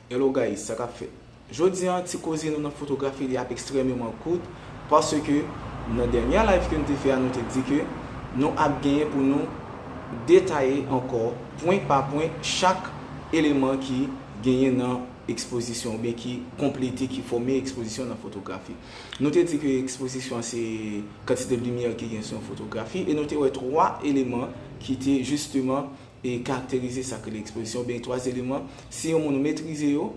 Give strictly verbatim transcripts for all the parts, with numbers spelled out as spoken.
Hello guys, sa k ap fèt? Jodi a, ti koze nou nan fotografi li ap ekstrèmeman kout, paske nan dènye live ke nou te fè a, nou te di ke nou ap genyen pou nou detaye ankò, pwen pa pwen, chak eleman ki genyen nan ekspozisyon, oubyen ki konplete, ki fòme ekspozisyon nan fotografi. Nou te di ke ekspozisyon an se kantite limyè ki gen sou yon fotografi, e nou te wè twa eleman ki te jisteman e karakterize sa k rele ekspozisyon, oubyen twa eleman, si yon moun ou metrize yo,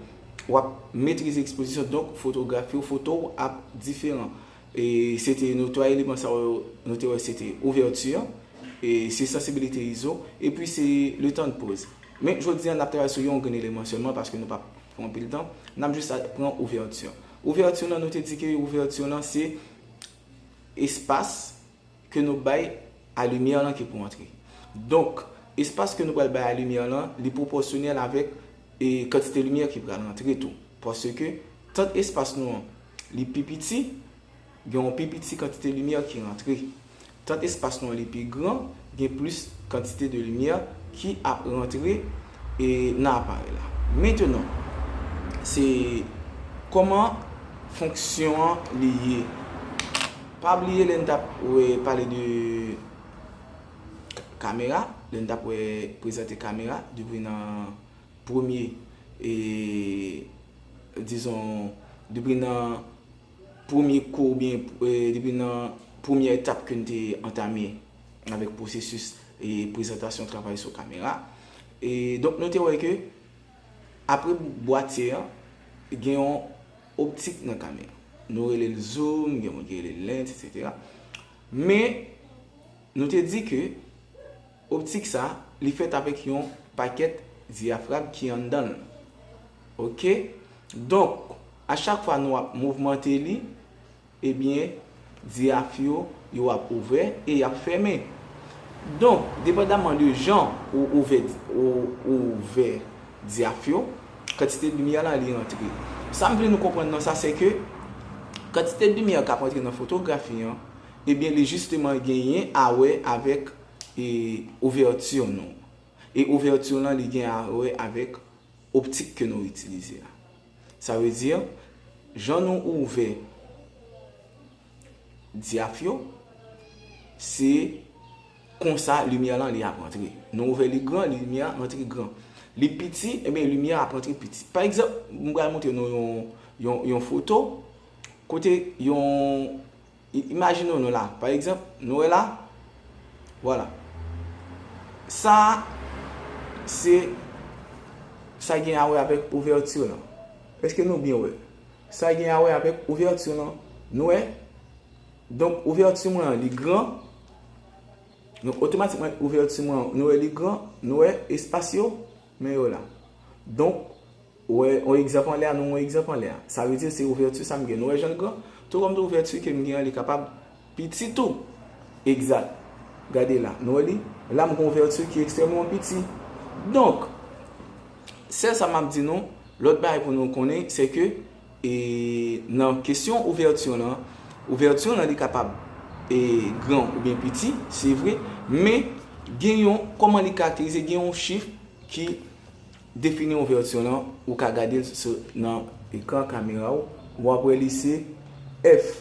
w ap metrize ekspozisyon, donk fotografi w, foto w ap diferan. E se te nou twa eleman sa yo, nou te wè se te ouvèti, e se sansibilite izo, epi se le tan de poz. Men jodi a, n ap travay sou yon grenn eleman sèlman, paske nou p ap pran anpil tan, n ap jis pran ouvèti. Ouvèti lan, nou te di ke ouvèti lan se espas ke nou bay a limyè lan ki pou antre. Donk, espas ke nou pral bay a limyè lan, li pwopòsyonèl avèk e kantite limyè ki pral antre tou. Paske tant espas nou an, li pi piti, gen yon pi piti kantite limyè ki rantre. Tant espas nou an, li pi gran, gen plis kantite de limyè ki ap rantre e nan aparèy la. Mentenan, se kòman fonksyon an li ye. Pa bliye lè n t ap wè pale de k- kamera, lè n t ap wè prezante kamera, depi nan premye, e, dizon, depi nan premye kou oubyen, e, depi nan premyè etap ke n te antame avèk pwosesis e prezantasyon travay sou kamera. E donk nou te wè ke apre bwatye an, gen yon optik nan kamera. Nou rele l zoom, gen moun ki rele l lens, etsetera. Men, nou te di ke optik sa, li fèt avèk yon pakèt dyafrag ki anndan l. Oke? Donk, a chak fwa nou ap mouvmante li, ebyen, dyaf yo, yo ap ouvè e y ap fèmen. Donk, depandaman de jan ou ouvè, ou, ou ouvè dyaf yo, kantite limyè la li rantre. Sa m vle nou konprann nan sa, se ke kantite limyè k ap rantre nan fotografi an, ebyen, li jisteman genyen a wè avèk e, ouvèti nou. E ouvèti lan, li gen a wè avèk optik ke nou itilize a. Sa vle di, jan nou ouvè dyaf yo, se konsa limyè lan li ap rantre. Nou ouvè li gran, limyè a rantre gran. Li piti, ebyen, limyè a ap rantre piti. Pa egzanp, m pral montre nou yon, yon, yon foto kote yon I- Imajine w nou la. Pa egzanp, nou wè la. Vwala. Sa, se, sa gen a wè avèk ouvèti lan. Èske nou byen wè? Sa gen a wè avèk ouvèti lan. Nou wè? Donk, ouvèti mwen an, li gran. Donk, otomatikman, ouvèti mwen an, nou wè li gran. Nou wè espas yo? Men yo la. Donk, Ou wè yon egzanp anlè a, nou wè yon egzanp anlè a. Sa vle di se ouvèti sa m gen. Nou wè jan l gran? Tou kòm tou ouvèti ke m gen an, li kapab piti tou. Egzat. Gade la. Nou wè li? La m gen ouvèti ki ekstrèmman piti. Donk, sèl sa m ap di nou, lòt bagay pou nou konnen, se ke e, nan kesyon ouvèti lan, ouvèti lan li kapab e, gran oubyen piti, se vre, men gen yon, kòman li karakterize, gen yon chif ki defini ouvèti lan, ou ka gade l sou, nan ekran kamera w, w ap wè li se F.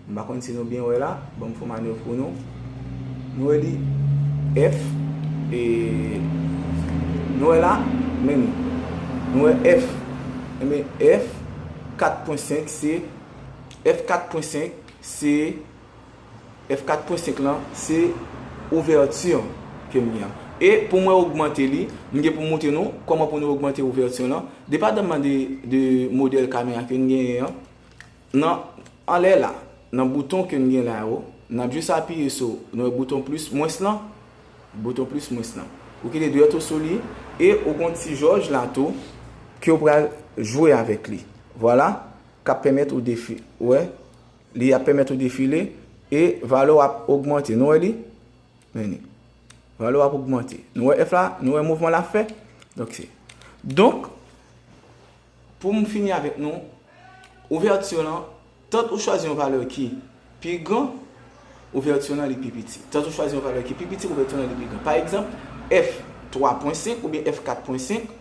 M pa konn si nou byen wè la, ban m fè manèv pou nou. Nou wè li F, e, nou wè la, men li. Nou wè F, enben F kat pwen senk se, F kat pwen senk se F kat pwen senk lan, se ouvèti ke m gen an. E pou mwen ogmante li, m gen pou m montre nou kòman pou nou ogmante ouvèti lan. Depandaman de, de modèl kamera ke n genyen an, nan, anlè la, nan bouton ke n gen la yo, n ap jis apiye sou, nou wè bouton plis mwens lan, bouton plis mwens lan. Ou kite dwèt ou sou li, e ou gen yon ti jòj la tou, ke w pral jwe avèk li. Vwala, k ap pèmèt ou defi-, wè, li ap pèmèt ou defile e valè w ap ogmante. Nou wè li? Men li. Valè w ap ogmante. Nou wè F la? Nou wè mouvman l ap fè? Donk, se. Donk, pou m fini avèk nou, ouvèti lan, tant ou chwazi yon valè ki pi gran, ouvèti lan li pi piti. Tant ou chwazi yon valè ki pi piti, ouvèti lan li pi gran. Pa egzanp, F twa pwen senk oubyen F kat pwen senk,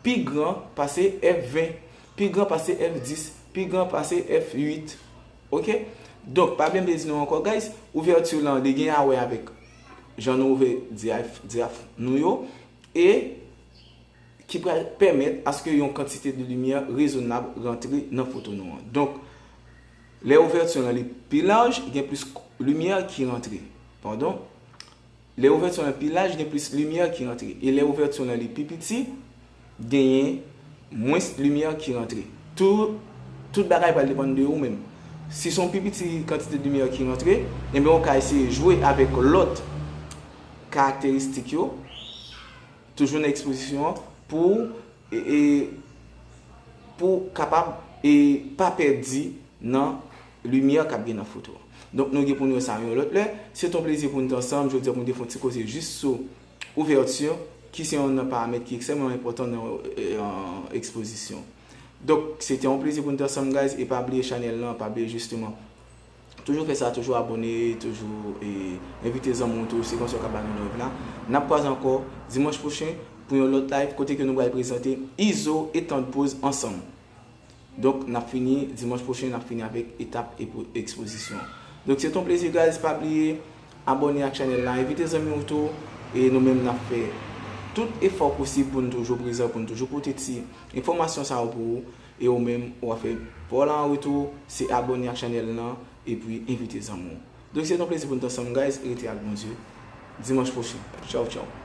pi gran pase F ven, pi gran pase F dis, pi gran pase F uit. Ok? Donk, pa bliye m te di nou ankò, guys, ouvèti lan, li gen a wè avèk jan nou ouvè dyaf, dyaf nou yo, e ki pral pèmèt aske yon kantite de limyè rezonab rantre nan foto nou an. Donk, lè ouvèti lan li pi laj, gen plis limyè ki rantre. Padon. Lè ouvèti lan pi laj, gen plis limyè ki rantre. E lè ouvèti lan li pi piti, genyen mwens limyè ki rantre. Tout, tout bagay pral depann de ou menm. Si se yon pi piti kantite de limyè ki rantre, enben ou ka eseye jwe avèk lòt karakteristik yo, toujou nan ekspozisyon an, pou, e, e, pou kapab e pa pèdi nan limyè k ap gen nan foto a. Donk, nou gen pou nou wè sa yon lòt lè. Se t on plezi pou nou t ansanm jodi a pou nou te fè yon ti koze jis sou ouvèti, ki se yon nan paramèt ki ekstrèmman enpòtan nan, e, an ekspozisyon. Donk, se te yon plezi pou nou t ansanm, guys, e pa bliye chanèl lan, pa bliye jisteman toujou fè sa, toujou abòne, toujou, e, envite zanmi w tou, se konsa w ka ba nou love la. N ap kwaze ankò dimanch pwochen pou yon lòt live kote ke nou pral prezante Izo e Tann Poz ansanm. Donk, n ap fini dimanch pwochen, n ap fini avèk etap epo-, ekspozisyon. Donk, se t on plezi, guys, pa bliye abòne ak chanèl la, envite zanmi w tou, e nou menm n ap fè tout efò posib pou nou toujou prezan, pou nou toujou pote ti enfòmasyon sa yo pou ou, e ou menm, w ap fè pa w la an retou, se abòne ak chanèl lan, epi envite zanmi w. Donk, se t on plezi pou nou t ansanm, guys, rete ak Bondye. Dimanch pwochen. Tchaw, tchaw.